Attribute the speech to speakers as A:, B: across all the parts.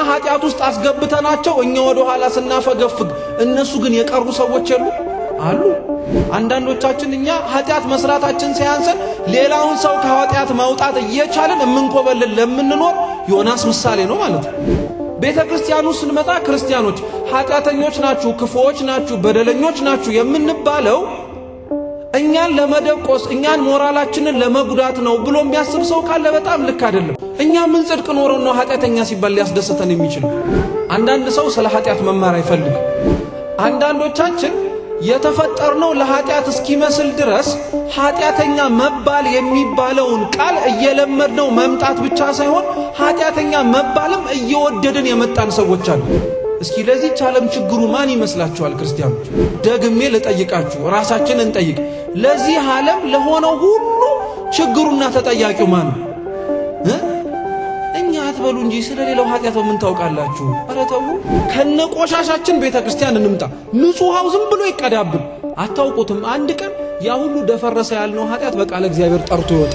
A: ኃጢአት ውስጥ አስገብተናቸው እኛ ወደ ኋላ ስናፈገፍግ፣ እነሱ ግን የቀሩ ሰዎች የሉ አሉ። አንዳንዶቻችን እኛ ኃጢአት መስራታችን ሳያንሰን ሌላውን ሰው ከኃጢአት ማውጣት እየቻልን የምንኮበልል ለምንኖር ዮናስ ምሳሌ ነው ማለት ነው። ቤተ ክርስቲያኑ ስንመጣ ክርስቲያኖች ኃጢአተኞች ናችሁ፣ ክፉዎች ናችሁ፣ በደለኞች ናችሁ የምንባለው እኛን ለመደቆስ እኛን ሞራላችንን ለመጉዳት ነው ብሎ የሚያስብ ሰው ካለ በጣም ልክ አይደለም። እኛ ምን ጽድቅ ኖሮን ነው ኃጢአተኛ ሲባል ሊያስደስተን የሚችል? አንዳንድ ሰው ስለ ኃጢአት መማር አይፈልግም። አንዳንዶቻችን የተፈጠርነው ለኃጢአት እስኪመስል ድረስ ኃጢአተኛ መባል የሚባለውን ቃል እየለመድነው መምጣት ብቻ ሳይሆን ኃጢአተኛ መባልም እየወደድን የመጣን ሰዎች አሉ። እስኪ ለዚህች ዓለም ችግሩ ማን ይመስላችኋል? ክርስቲያኖች፣ ደግሜ ልጠይቃችሁ፣ ራሳችንን እንጠይቅ። ለዚህ ዓለም ለሆነው ሁሉ ችግሩና ተጠያቂው ማን ነው? እኛ አትበሉ እንጂ ስለ ሌላው ኃጢአት ምን ታውቃላችሁ? ኧረ ተው። ከነቆሻሻችን ቤተ ክርስቲያን እንምጣ። ንጹሐው ዝም ብሎ ይቀዳብን። አታውቁትም። አንድ ቀን ያ ሁሉ ደፈረሰ ያልነው ኃጢአት በቃለ እግዚአብሔር ጠርቶ ይወጣ።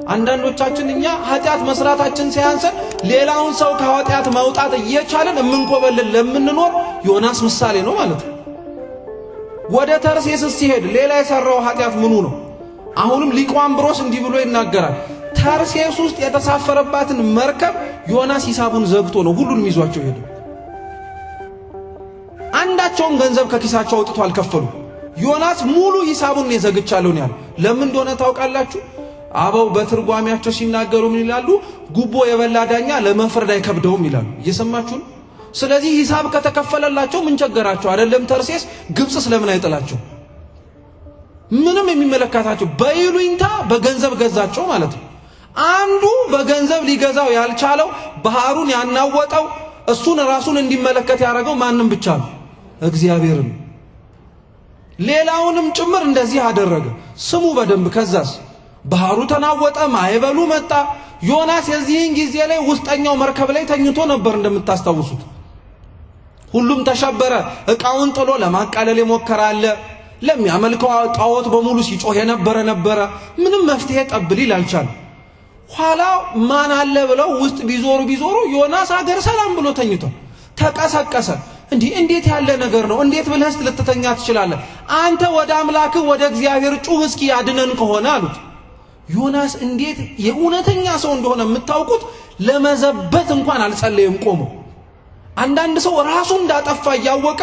A: አንዳንዶቻችን እኛ ኃጢአት መስራታችን ሳያንሰን ሌላውን ሰው ከኃጢአት ማውጣት እየቻልን የምንኮበልል ለምንኖር ዮናስ ምሳሌ ነው ማለት ነው። ወደ ተርሴስ ሲሄድ ሌላ የሰራው ኃጢአት ምኑ ነው? አሁንም ሊቁ አምብሮስ እንዲህ ብሎ ይናገራል። ተርሴስ ውስጥ የተሳፈረባትን መርከብ ዮናስ ሂሳቡን ዘግቶ ነው ሁሉንም ይዟቸው ሄደ። አንዳቸውም ገንዘብ ከኪሳቸው አውጥቶ አልከፈሉ። ዮናስ ሙሉ ሂሳቡን ዘግቻለሁ ነው ያለው። ለምን እንደሆነ ታውቃላችሁ? አበው በትርጓሜያቸው ሲናገሩ ምን ይላሉ? ጉቦ የበላ ዳኛ ለመፍረድ አይከብደውም ይላሉ። እየሰማችሁ ነው? ስለዚህ ሂሳብ ከተከፈለላቸው ምን ቸገራቸው? አይደለም ተርሴስ ግብፅ ስለምን አይጥላቸው? ምንም የሚመለከታቸው በይሉኝታ በገንዘብ ገዛቸው ማለት ነው። አንዱ በገንዘብ ሊገዛው ያልቻለው ባህሩን ያናወጠው እሱን ራሱን እንዲመለከት ያደረገው ማንም ብቻ ነው፣ እግዚአብሔር ነው። ሌላውንም ጭምር እንደዚህ አደረገ። ስሙ በደንብ። ከዛስ ባህሩ ተናወጠ፣ ማዕበሉ መጣ። ዮናስ የዚህን ጊዜ ላይ ውስጠኛው መርከብ ላይ ተኝቶ ነበር እንደምታስታውሱት። ሁሉም ተሸበረ። ዕቃውን ጥሎ ለማቃለል የሞከረ አለ። ለሚያመልከው ጣዖት በሙሉ ሲጮህ የነበረ ነበረ። ምንም መፍትሄ ጠብ ሊል አልቻለም። ኋላ ማን አለ ብለው ውስጥ ቢዞሩ ቢዞሩ ዮናስ አገር ሰላም ብሎ ተኝቷል። ተቀሰቀሰ። እንዲህ እንዴት ያለ ነገር ነው? እንዴት ብለህስ ልትተኛ ትችላለህ? አንተ ወደ አምላክህ ወደ እግዚአብሔር ጩህ እስኪ ያድነን ከሆነ አሉት። ዮናስ እንዴት የእውነተኛ ሰው እንደሆነ የምታውቁት ለመዘበት እንኳን አልጸለየም ቆሞ። አንዳንድ ሰው ራሱ እንዳጠፋ እያወቀ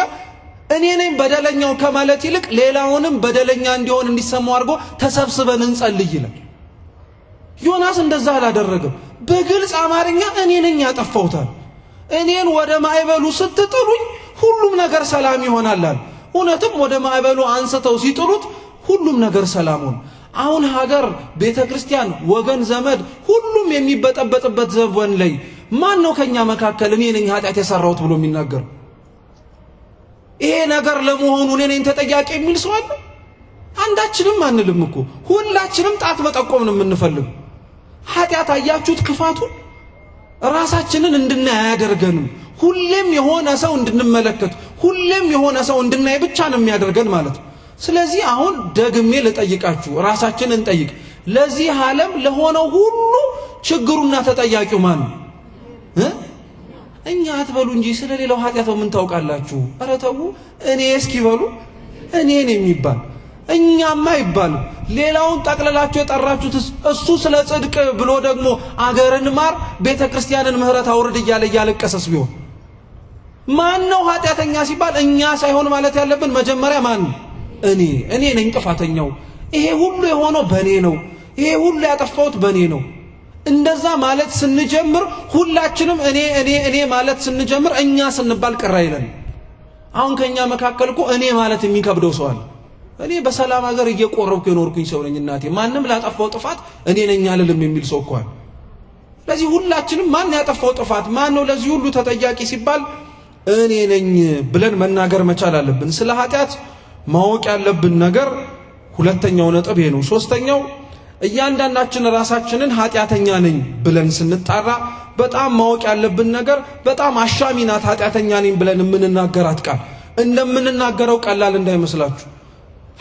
A: እኔ ነኝ በደለኛው ከማለት ይልቅ ሌላውንም በደለኛ እንዲሆን እንዲሰማው አድርጎ ተሰብስበን እንጸልይ ይላል። ዮናስ እንደዛ አላደረገም። በግልጽ አማርኛ እኔ ነኝ ያጠፋሁታል፣ እኔን ወደ ማዕበሉ ስትጥሉኝ ሁሉም ነገር ሰላም ይሆናል አለ። እውነትም ወደ ማዕበሉ አንስተው ሲጥሉት ሁሉም ነገር ሰላም ሆነ። አሁን ሀገር፣ ቤተ ክርስቲያን፣ ወገን ዘመድ ሁሉም የሚበጠበጥበት ዘመን ላይ ማን ነው ከኛ መካከል እኔ ነኝ ኃጢአት የሰራሁት ብሎ የሚናገር? ይሄ ነገር ለመሆኑ እኔ ነኝ ተጠያቂ የሚል ሰው አለ? አንዳችንም አንልም እኮ። ሁላችንም ጣት መጠቆም ነው የምንፈልገው። ኃጢአት አያችሁት ክፋቱን፣ ራሳችንን እንድናይ አያደርገንም። ሁሌም የሆነ ሰው እንድንመለከት፣ ሁሌም የሆነ ሰው እንድናይ ብቻ ነው የሚያደርገን ማለት ነው። ስለዚህ አሁን ደግሜ ልጠይቃችሁ፣ ራሳችንን እንጠይቅ። ለዚህ ዓለም ለሆነው ሁሉ ችግሩና ተጠያቂው ማን ነው? እኛ አትበሉ እንጂ ስለ ሌላው ኃጢአት ምን ታውቃላችሁ? ኧረ ተው። እኔ እስኪ በሉ እኔን የሚባል እኛማ አይባልም። ሌላውን ጠቅልላችሁ የጠራችሁት እሱ ስለ ጽድቅ ብሎ ደግሞ አገርን ማር ቤተ ክርስቲያንን ምሕረት አውርድ እያለ እያለቀሰስ ቢሆን ማን ነው ኃጢአተኛ ሲባል እኛ ሳይሆን ማለት ያለብን መጀመሪያ ማን ነው? እኔ እኔ ነኝ ጥፋተኛው። ይሄ ሁሉ የሆነው በእኔ ነው። ይሄ ሁሉ ያጠፋሁት በእኔ ነው። እንደዛ ማለት ስንጀምር ሁላችንም እኔ እኔ እኔ ማለት ስንጀምር እኛ ስንባል ቅር አይለን። አሁን ከኛ መካከል እኮ እኔ ማለት የሚከብደው ሰው አለ። እኔ በሰላም ሀገር እየቆረብኩ የኖርኩኝ ሰው ነኝ እናቴ፣ ማንም ላጠፋው ጥፋት እኔ ነኝ አልልም የሚል ሰው እኮ አለ። ስለዚህ ሁላችንም ማን ያጠፋው ጥፋት ማን ነው ለዚህ ሁሉ ተጠያቂ ሲባል እኔ ነኝ ብለን መናገር መቻል አለብን። ስለ ኃጢአት ማወቅ ያለብን ነገር ሁለተኛው ነጥብ ይሄ ነው። ሶስተኛው እያንዳንዳችን ራሳችንን ኃጢአተኛ ነኝ ብለን ስንጣራ በጣም ማወቅ ያለብን ነገር በጣም አሻሚ ናት። ኃጢአተኛ ነኝ ብለን የምንናገራት ቃል እንደምንናገረው ቀላል እንዳይመስላችሁ።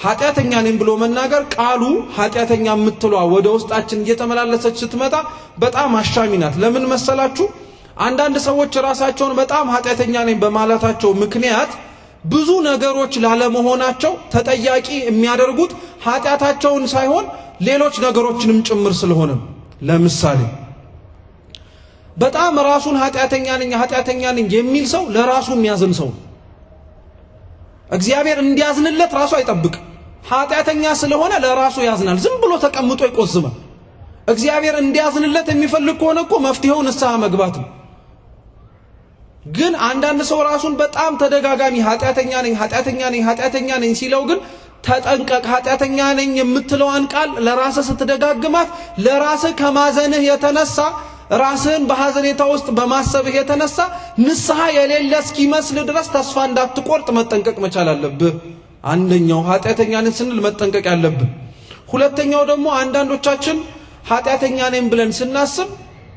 A: ኃጢአተኛ ነኝ ብሎ መናገር ቃሉ ኃጢአተኛ የምትሏ ወደ ውስጣችን እየተመላለሰች ስትመጣ በጣም አሻሚ ናት። ለምን መሰላችሁ? አንዳንድ ሰዎች ራሳቸውን በጣም ኃጢአተኛ ነኝ በማለታቸው ምክንያት ብዙ ነገሮች ላለመሆናቸው ተጠያቂ የሚያደርጉት ኃጢአታቸውን ሳይሆን ሌሎች ነገሮችንም ጭምር ስለሆነ፣ ለምሳሌ በጣም ራሱን ኃጢአተኛ ነኝ ኃጢአተኛ ነኝ የሚል ሰው ለራሱ የሚያዝን ሰው እግዚአብሔር እንዲያዝንለት ራሱ አይጠብቅም። ኃጢአተኛ ስለሆነ ለራሱ ያዝናል። ዝም ብሎ ተቀምጦ ይቆዝማል። እግዚአብሔር እንዲያዝንለት የሚፈልግ ከሆነ እኮ መፍትሄው ንስሐ መግባት ነው። ግን አንዳንድ ሰው ራሱን በጣም ተደጋጋሚ ኃጢአተኛ ነኝ ኃጢአተኛ ነኝ ኃጢአተኛ ነኝ ሲለው ግን ተጠንቀቅ። ኃጢአተኛ ነኝ የምትለዋን ቃል ለራስህ ስትደጋግማት ለራስህ ከማዘንህ የተነሳ፣ ራስህን በሐዘኔታ ውስጥ በማሰብህ የተነሳ ንስሐ የሌለ እስኪመስል ድረስ ተስፋ እንዳትቆርጥ መጠንቀቅ መቻል አለብህ። አንደኛው ኃጢአተኛ ነን ስንል መጠንቀቅ ያለብን። ሁለተኛው ደግሞ አንዳንዶቻችን ኃጢአተኛ ነኝ ብለን ስናስብ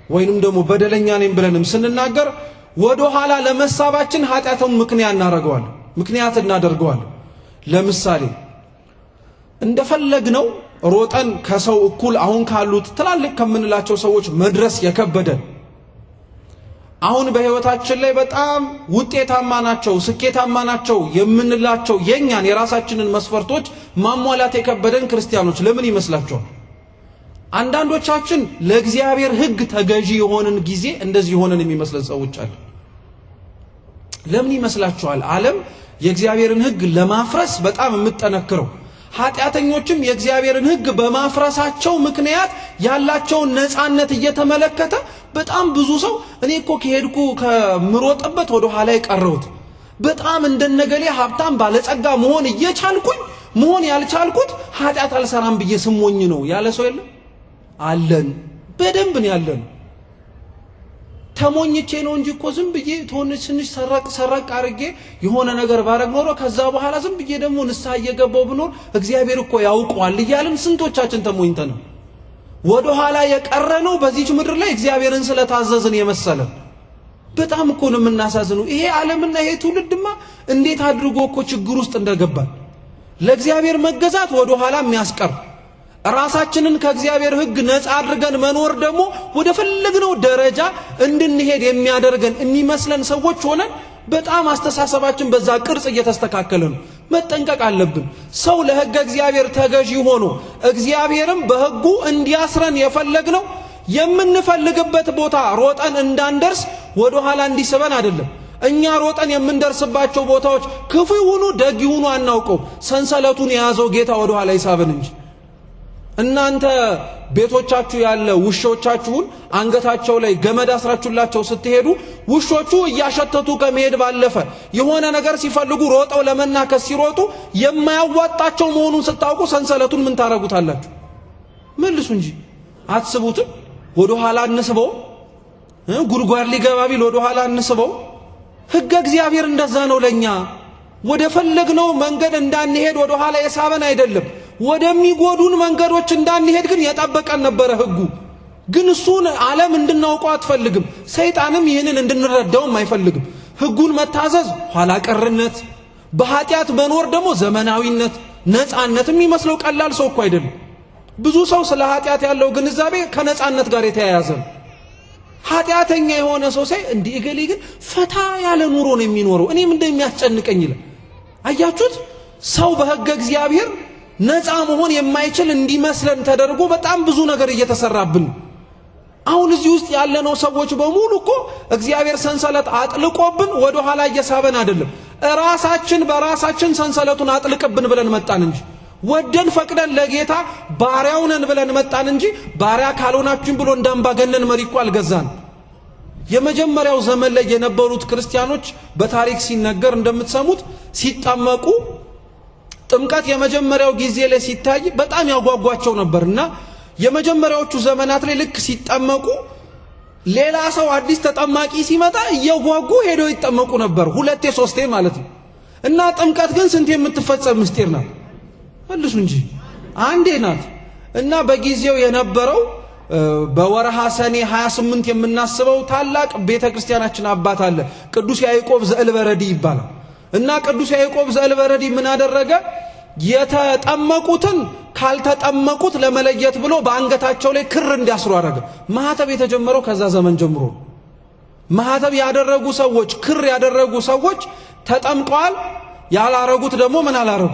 A: ወይንም ደግሞ በደለኛ ነኝ ብለንም ስንናገር ወደ ኋላ ለመሳባችን ኃጢአቱን ምክንያት እናደርገዋለን ምክንያት እናደርገዋለን። ለምሳሌ እንደፈለግነው ሮጠን ከሰው እኩል አሁን ካሉት ትላልቅ ከምንላቸው ሰዎች መድረስ የከበደን፣ አሁን በህይወታችን ላይ በጣም ውጤታማ ናቸው፣ ስኬታማ ናቸው የምንላቸው የኛን የራሳችንን መስፈርቶች ማሟላት የከበደን ክርስቲያኖች ለምን ይመስላችኋል? አንዳንዶቻችን ለእግዚአብሔር ሕግ ተገዢ የሆንን ጊዜ እንደዚህ የሆነን የሚመስለን ሰዎች አለ። ለምን ይመስላችኋል? ዓለም የእግዚአብሔርን ሕግ ለማፍረስ በጣም የምትጠነክረው፣ ኃጢአተኞችም የእግዚአብሔርን ሕግ በማፍረሳቸው ምክንያት ያላቸውን ነፃነት እየተመለከተ በጣም ብዙ ሰው እኔ እኮ ከሄድኩ ከምሮጥበት ወደ ኋላ የቀረሁት፣ በጣም እንደነገሌ ሀብታም ባለጸጋ መሆን እየቻልኩኝ መሆን ያልቻልኩት ኃጢአት አልሰራም ብዬ ስሞኝ ነው ያለ ሰው የለም? አለን። በደንብ ነው ያለን። ተሞኝቼ ነው እንጂ እኮ ዝም ብዬ ትንሽ ትንሽ ሰረቅ ሰረቅ አድርጌ የሆነ ነገር ባረግ ኖሮ ከዛ በኋላ ዝም ብዬ ደግሞ ንስሐ እየገባው ብኖር እግዚአብሔር እኮ ያውቀዋል እያልን ስንቶቻችን ተሞኝተን ነው ወደ ኋላ የቀረነው በዚች ምድር ላይ እግዚአብሔርን ስለታዘዝን የመሰለን። በጣም እኮ ነው የምናሳዝነው። ይሄ ዓለምና ይሄ ትውልድማ እንዴት አድርጎ እኮ ችግር ውስጥ እንደገባን፣ ለእግዚአብሔር መገዛት ወደ ኋላ የሚያስቀር፣ ራሳችንን ከእግዚአብሔር ሕግ ነፃ አድርገን መኖር ደግሞ ወደ ፈለግነው ደረጃ እንድንሄድ የሚያደርገን የሚመስለን ሰዎች ሆነን በጣም አስተሳሰባችን በዛ ቅርጽ እየተስተካከለ ነው። መጠንቀቅ አለብን። ሰው ለሕገ እግዚአብሔር ተገዢ ሆኖ እግዚአብሔርም በሕጉ እንዲያስረን የፈለግነው የምንፈልግበት ቦታ ሮጠን እንዳንደርስ ወደ ኋላ እንዲስበን አይደለም። እኛ ሮጠን የምንደርስባቸው ቦታዎች ክፉ ይሁኑ ደግ ይሁኑ አናውቀው። ሰንሰለቱን የያዘው ጌታ ወደ ኋላ ይሳብን እንጂ። እናንተ ቤቶቻችሁ ያለ ውሾቻችሁን አንገታቸው ላይ ገመድ አስራችሁላቸው ስትሄዱ ውሾቹ እያሸተቱ ከመሄድ ባለፈ የሆነ ነገር ሲፈልጉ ሮጠው ለመናከስ ሲሮጡ የማያዋጣቸው መሆኑን ስታውቁ ሰንሰለቱን ምን ታረጉታላችሁ? መልሱ እንጂ፣ አትስቡትም? ወደ ኋላ እንስበው። ጉድጓድ ሊገባ ቢል ወደ ኋላ እንስበው። ሕገ እግዚአብሔር እንደዛ ነው። ለኛ ወደ ፈለግነው መንገድ እንዳንሄድ ወደ ኋላ የሳበን አይደለም። ወደሚጎዱን መንገዶች እንዳንሄድ ግን የጠበቀን ነበረ ሕጉ። ግን እሱን ዓለም እንድናውቀው አትፈልግም። ሰይጣንም ይህንን እንድንረዳውም አይፈልግም። ሕጉን መታዘዝ ኋላ ቀርነት፣ በኃጢአት መኖር ደግሞ ዘመናዊነት፣ ነፃነት የሚመስለው ቀላል ሰው እኮ አይደለም። ብዙ ሰው ስለ ኃጢአት ያለው ግንዛቤ ከነፃነት ጋር የተያያዘ ነው። ኃጢአተኛ የሆነ ሰው ሳይ እንዲህ እገሌ ግን ፈታ ያለ ኑሮ ነው የሚኖረው፣ እኔም እንደሚያስጨንቀኝ ይላል። አያችሁት? ሰው በሕገ እግዚአብሔር ነፃ መሆን የማይችል እንዲመስለን ተደርጎ በጣም ብዙ ነገር እየተሰራብን። አሁን እዚህ ውስጥ ያለነው ሰዎች በሙሉ እኮ እግዚአብሔር ሰንሰለት አጥልቆብን ወደ ኋላ እየሳበን አይደለም። ራሳችን በራሳችን ሰንሰለቱን አጥልቅብን ብለን መጣን እንጂ፣ ወደን ፈቅደን ለጌታ ባሪያው ነን ብለን መጣን እንጂ ባሪያ ካልሆናችሁም ብሎ እንዳምባገነን መሪ እኮ አልገዛን። የመጀመሪያው ዘመን ላይ የነበሩት ክርስቲያኖች በታሪክ ሲነገር እንደምትሰሙት ሲጠመቁ ጥምቀት የመጀመሪያው ጊዜ ላይ ሲታይ በጣም ያጓጓቸው ነበርና የመጀመሪያዎቹ ዘመናት ላይ ልክ ሲጠመቁ ሌላ ሰው አዲስ ተጠማቂ ሲመጣ እየጓጉ ሄደው ይጠመቁ ነበር፣ ሁለቴ ሶስቴ ማለት ነው። እና ጥምቀት ግን ስንት የምትፈጸም ምስጢር ናት? መልሱ እንጂ፣ አንዴ ናት። እና በጊዜው የነበረው በወርሃ ሰኔ 28 የምናስበው ታላቅ ቤተ ክርስቲያናችን አባት አለ። ቅዱስ ያዕቆብ ዘእልበረዲ ይባላል። እና ቅዱስ ያዕቆብ ዘእልበረዲ ምን አደረገ? የተጠመቁትን ካልተጠመቁት ለመለየት ብሎ በአንገታቸው ላይ ክር እንዲያስሩ አደረገ። ማህተብ የተጀመረው ከዛ ዘመን ጀምሮ ነው። ማህተብ ያደረጉ ሰዎች፣ ክር ያደረጉ ሰዎች ተጠምቀዋል። ያላረጉት ደግሞ ምን አላረጉ?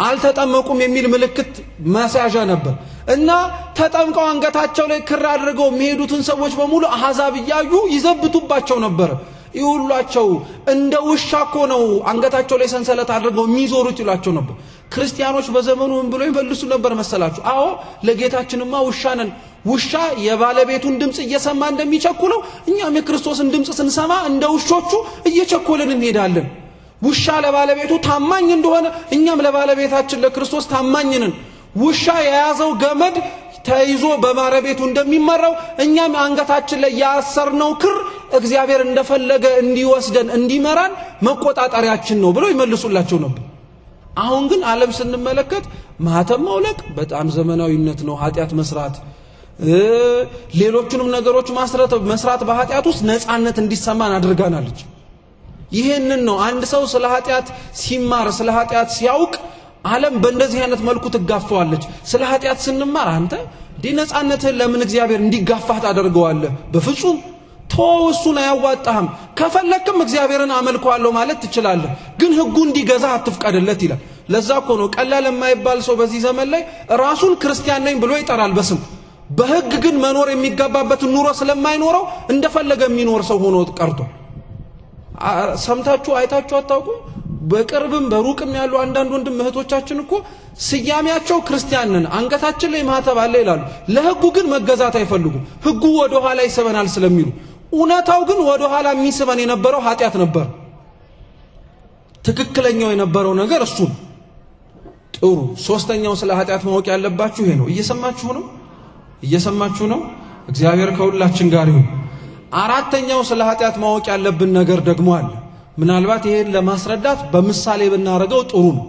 A: አልተጠመቁም የሚል ምልክት ማስያዣ ነበር። እና ተጠምቀው አንገታቸው ላይ ክር አድርገው የሚሄዱትን ሰዎች በሙሉ አሕዛብ እያዩ ይዘብቱባቸው ነበር። ይሁሏቸው እንደ ውሻ እኮ ነው አንገታቸው ላይ ሰንሰለት አድርገው የሚዞሩት ይሏቸው ነበር። ክርስቲያኖች በዘመኑ ምን ብለው ይመልሱ ነበር መሰላችሁ? አዎ ለጌታችንማ ውሻ ነን። ውሻ የባለቤቱን ድምፅ እየሰማ እንደሚቸኩለው እኛም የክርስቶስን ድምፅ ስንሰማ እንደ ውሾቹ እየቸኮልን እንሄዳለን። ውሻ ለባለቤቱ ታማኝ እንደሆነ እኛም ለባለቤታችን ለክርስቶስ ታማኝ ነን። ውሻ የያዘው ገመድ ተይዞ በባለቤቱ እንደሚመራው እኛም አንገታችን ላይ ያሰርነው ክር እግዚአብሔር እንደፈለገ እንዲወስደን እንዲመራን መቆጣጠሪያችን ነው ብለው ይመልሱላቸው ነበር። አሁን ግን ዓለም ስንመለከት ማህተም ማውለቅ በጣም ዘመናዊነት ነው። ኃጢአት መስራት፣ ሌሎቹንም ነገሮች መስራት በኃጢአት ውስጥ ነፃነት እንዲሰማን አድርጋናለች። ይህንን ነው አንድ ሰው ስለ ኃጢአት ሲማር ስለ ኃጢአት ሲያውቅ ዓለም በእንደዚህ አይነት መልኩ ትጋፋዋለች። ስለ ኃጢአት ስንማር አንተ እንዲህ ነፃነትህን ለምን እግዚአብሔር እንዲጋፋህ ታደርገዋለህ? በፍጹም ተወው፣ እሱን አያዋጣህም። ከፈለክም እግዚአብሔርን አመልከዋለሁ ማለት ትችላለህ፣ ግን ሕጉ እንዲገዛህ አትፍቀድለት ይላል። ለዛ እኮ ነው ቀላል የማይባል ሰው በዚህ ዘመን ላይ ራሱን ክርስቲያን ነኝ ብሎ ይጠራል በስም፣ በሕግ ግን መኖር የሚገባበትን ኑሮ ስለማይኖረው እንደፈለገ የሚኖር ሰው ሆኖ ቀርቷል። ሰምታችሁ አይታችሁ አታውቁም? በቅርብም በሩቅም ያሉ አንዳንድ ወንድም እህቶቻችን እኮ ስያሜያቸው ክርስቲያን ነን፣ አንገታችን ላይ ማተብ አለ ይላሉ። ለሕጉ ግን መገዛት አይፈልጉም። ሕጉ ወደ ኋላ ይስበናል ስለሚሉ፣ እውነታው ግን ወደ ኋላ የሚስበን የነበረው ኃጢአት ነበር። ትክክለኛው የነበረው ነገር እሱ ነው። ጥሩ። ሶስተኛው ስለ ኃጢአት ማወቅ ያለባችሁ ይሄ ነው። እየሰማችሁ ነው? እየሰማችሁ ነው? እግዚአብሔር ከሁላችን ጋር ይሁን። አራተኛው ስለ ኃጢአት ማወቅ ያለብን ነገር ደግሞ አለ። ምናልባት ይሄን ለማስረዳት በምሳሌ ብናደርገው ጥሩ ነው።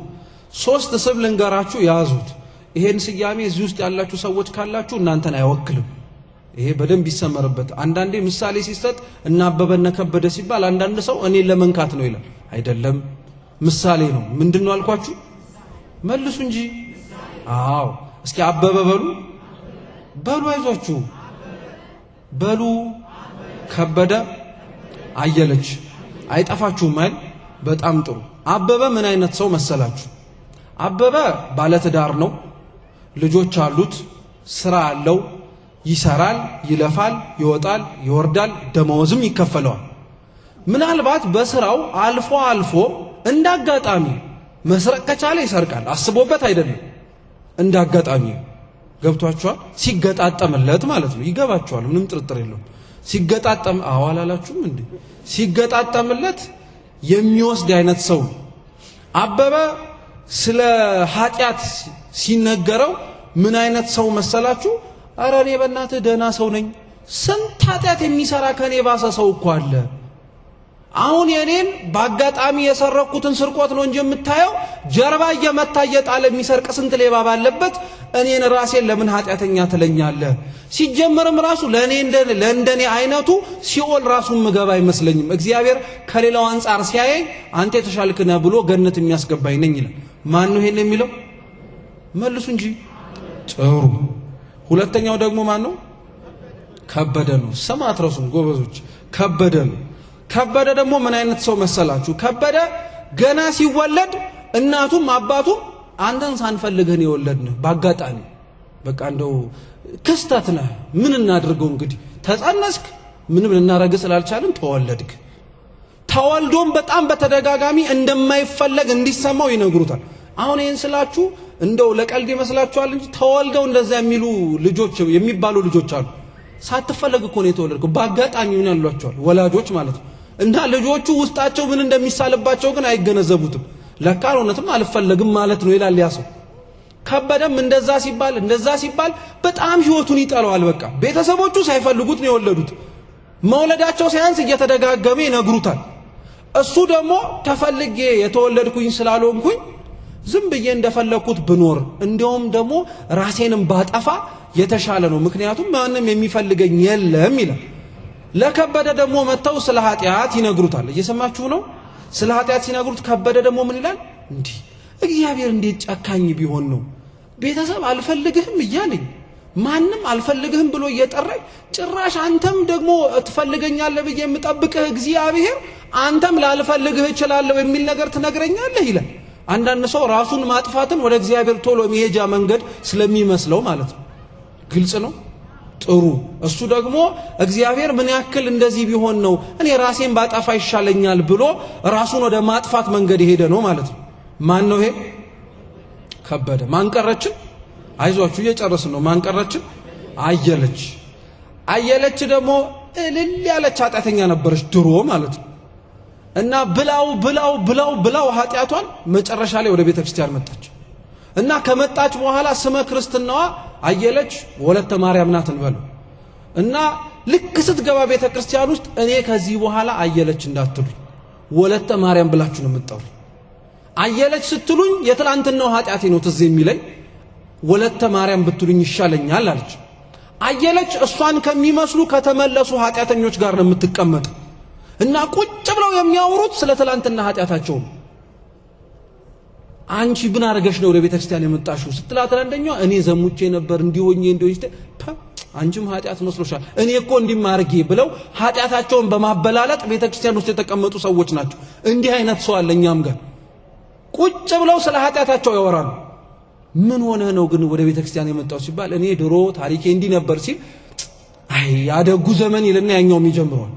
A: ሶስት ስም ልንገራችሁ፣ ያዙት። ይሄን ስያሜ እዚህ ውስጥ ያላችሁ ሰዎች ካላችሁ እናንተን አይወክልም። ይሄ በደንብ ይሰመርበት። አንዳንዴ ምሳሌ ሲሰጥ እና አበበ ከበደ ሲባል አንዳንድ ሰው እኔን ለመንካት ነው ይላል። አይደለም፣ ምሳሌ ነው። ምንድን ነው አልኳችሁ? መልሱ እንጂ። አዎ፣ እስኪ አበበ በሉ በሉ፣ አይዟችሁ በሉ። ከበደ፣ አየለች፣ አይጠፋችሁም አይደል? በጣም ጥሩ። አበበ ምን አይነት ሰው መሰላችሁ? አበበ ባለትዳር ነው፣ ልጆች አሉት፣ ስራ አለው፣ ይሰራል፣ ይለፋል፣ ይወጣል፣ ይወርዳል፣ ደመወዝም ይከፈለዋል። ምናልባት በስራው አልፎ አልፎ እንዳጋጣሚ መስረቅ ከቻለ ይሰርቃል። አስቦበት አይደለም፣ እንዳጋጣሚ ገብቷችኋል። ሲገጣጠምለት ማለት ነው። ይገባችኋል፣ ምንም ጥርጥር የለውም። ሲገጣጠም አዎ አላላችሁም እንዴ? ሲገጣጠምለት የሚወስድ አይነት ሰው ነው። አበበ ስለ ኃጢአት ሲነገረው ምን አይነት ሰው መሰላችሁ? አረ እኔ በእናትህ ደህና ሰው ነኝ፣ ስንት ኃጢአት የሚሰራ ከኔ ባሰ ሰው እኮ አለ። አሁን የኔን በአጋጣሚ የሰረኩትን ስርቆት ነው እንጂ የምታየው ጀርባ እየመታ እየጣለ የሚሰርቅ ስንት ሌባ ባለበት እኔን ራሴን ለምን ኃጢአተኛ ትለኛለህ? ሲጀመርም ራሱ ለእኔ ለእንደኔ አይነቱ ሲኦል ራሱ ምገባ አይመስለኝም። እግዚአብሔር ከሌላው አንጻር ሲያየኝ አንተ የተሻልክ ነህ ብሎ ገነት የሚያስገባኝ ነኝ ይላል። ማን ነው ይሄን የሚለው? መልሱ እንጂ። ጥሩ። ሁለተኛው ደግሞ ማን ነው? ከበደ ነው። ስም አትረሱም ጎበዞች። ከበደ ነው። ከበደ ደግሞ ምን አይነት ሰው መሰላችሁ? ከበደ ገና ሲወለድ እናቱም አባቱም አንተን ሳንፈልግህ ነው የወለድንህ፣ በአጋጣሚ በቃ እንደው ክስተት ነህ፣ ምን እናድርገው እንግዲህ ተጸነስክ፣ ምንም ልናረግህ ስላልቻልን ተወለድክ። ተወልዶም በጣም በተደጋጋሚ እንደማይፈለግ እንዲሰማው ይነግሩታል። አሁን ይህን ስላችሁ እንደው ለቀልድ ይመስላችኋል እንጂ ተወልደው እንደዛ የሚሉ ልጆች የሚባሉ ልጆች አሉ። ሳትፈለግ እኮ ነው የተወለድከው፣ በአጋጣሚ ምን ያሏቸዋል ወላጆች ማለት ነው። እና ልጆቹ ውስጣቸው ምን እንደሚሳልባቸው ግን አይገነዘቡትም። ለካ እውነትም አልፈለግም ማለት ነው ይላል ያ ሰው። ከበደም እንደዛ ሲባል እንደዛ ሲባል በጣም ህይወቱን ይጠላዋል። በቃ ቤተሰቦቹ ሳይፈልጉት ነው የወለዱት። መውለዳቸው ሳያንስ እየተደጋገመ ይነግሩታል። እሱ ደግሞ ተፈልጌ የተወለድኩኝ ስላልሆንኩኝ ዝም ብዬ እንደፈለግኩት ብኖር እንዲያውም ደግሞ ራሴንም ባጠፋ የተሻለ ነው፣ ምክንያቱም ማንም የሚፈልገኝ የለም ይላል። ለከበደ ደግሞ መጥተው ስለ ኃጢአት ይነግሩታል። እየሰማችሁ ነው። ስለ ኃጢአት ሲነግሩት ከበደ ደግሞ ምን ይላል? እንዲህ እግዚአብሔር እንዴት ጨካኝ ቢሆን ነው ቤተሰብ አልፈልግህም እያለኝ ማንም አልፈልግህም ብሎ እየጠራኝ ጭራሽ አንተም ደግሞ ትፈልገኛለህ ብዬ የምጠብቅህ እግዚአብሔር አንተም ላልፈልግህ እችላለሁ የሚል ነገር ትነግረኛለህ ይላል። አንዳንድ ሰው ራሱን ማጥፋትን ወደ እግዚአብሔር ቶሎ መሄጃ መንገድ ስለሚመስለው ማለት ነው። ግልጽ ነው። ጥሩ። እሱ ደግሞ እግዚአብሔር ምን ያክል እንደዚህ ቢሆን ነው እኔ ራሴን ባጠፋ ይሻለኛል ብሎ ራሱን ወደ ማጥፋት መንገድ የሄደ ነው ማለት ነው። ማን ነው ይሄ? ከበደ። ማን ቀረችን? አይዟችሁ እየጨረስን ነው። ማን ቀረችን? አየለች። አየለች ደግሞ እልል ያለች ኃጢአተኛ ነበረች ድሮ ማለት ነው። እና ብላው ብላው ብላው ብላው ኃጢአቷን መጨረሻ ላይ ወደ ቤተ ክርስቲያን መጣች። እና ከመጣች በኋላ ስመ ክርስትናዋ አየለች ወለተ ማርያም ናት እንበለው። እና ልክ ስትገባ ቤተ ክርስቲያን ውስጥ እኔ ከዚህ በኋላ አየለች እንዳትሉኝ ወለተ ማርያም ብላችሁ ነው የምትጠሩኝ። አየለች ስትሉኝ የትላንትናው ኃጢአቴ ነው ትዝ የሚለኝ፣ ወለተ ማርያም ብትሉኝ ይሻለኛል አለች። አየለች እሷን ከሚመስሉ ከተመለሱ ኃጢአተኞች ጋር ነው የምትቀመጠው። እና ቁጭ ብለው የሚያወሩት ስለ ትላንትና ኃጢአታቸው ነው። አንቺ ምን አድርገሽ ነው ወደ ቤተ ክርስቲያን የመጣሽው ስትላት አንደኛዋ እኔ ዘሙቼ ነበር እንዲሆኜ እንዲሆኝ ስትል አንቺም ኃጢአት መስሎሻል፣ እኔ እኮ እንዲማርጌ ብለው ኃጢአታቸውን በማበላለጥ ቤተ ክርስቲያን ውስጥ የተቀመጡ ሰዎች ናቸው። እንዲህ አይነት ሰው አለ እኛም ጋር ቁጭ ብለው ስለ ኃጢአታቸው ያወራሉ። ምን ሆነህ ነው ግን ወደ ቤተ ክርስቲያን የመጣው ሲባል እኔ ድሮ ታሪኬ እንዲህ ነበር ሲል አይ ያደጉ ዘመን ይልና ያኛውም ይጀምረዋል።